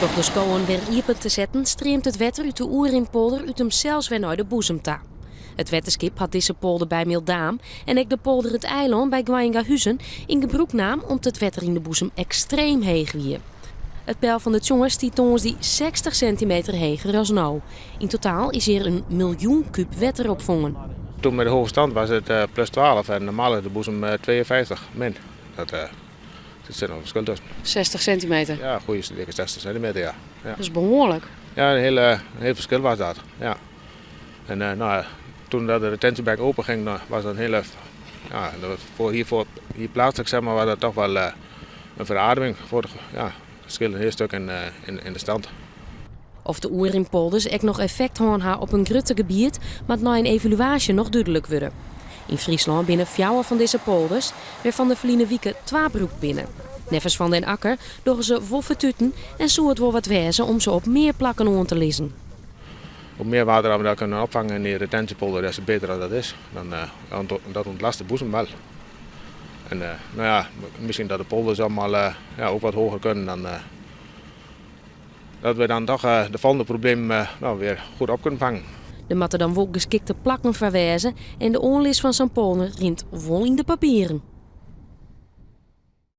Troch de skowen wer iepen te setten streamt it wetter út de oerrinpolder út himsels wer nei de boezem ta. It wetterskip hat dizze polder by Mildaam en ek de polder It Eilân by Goaiïngahuzen yn gebrûk naam om't it wetter yn de boezem ekstreem heech wie. It peil fan de Tsjonger stiet tongersdei 60 sintimeter heger as no. Yn totaal is hjir in miljoen kúb wetter opfongen. Toen met de hoge stand was het plus 12 en normaal is de boezem 52 min. Dat sit noch in ferskil tusken. 60 sintimeter? Ja, goeie dikke 60 sintimeter, ja. Dat is behoarlik. Ja, in hiel ferskil was dat, ja. En nou, toen dat de retentiebek open ging, was dat een hele, ja, voor hier, voor, hier plaatselijk zeg maar, was dat toch wel een verademing. Voor de, ja, het scheelde een heel stuk in de stand. Oft de oerrinpolders ek noch effekt hân ha op in grutter gebiet, moat nei in evaluaasje noch dúdlik wurde. Yn Fryslân binne fjouwer fan dizze polders, wêrfan der ferline wike twa brûkt binne. Neffens Van den Akker dogge se wol fertuten en soe it wol wat wêze om se op mear plakken oan te lizzen. Hoe meer water we daar kunnen opvangen in die retentiepolder, des te beter dat is. Dan, dat ontlast de boezem wel. En nou ja, misschien dat de polders allemaal ja, ook wat hoger kunnen. Dan, dat we dan toch de volgende problemen nou, weer goed op kunnen vangen. Der moatte dan wol geskikte plakken foar wêze en de oanlis fan sa'n polder rint wol yn de papieren.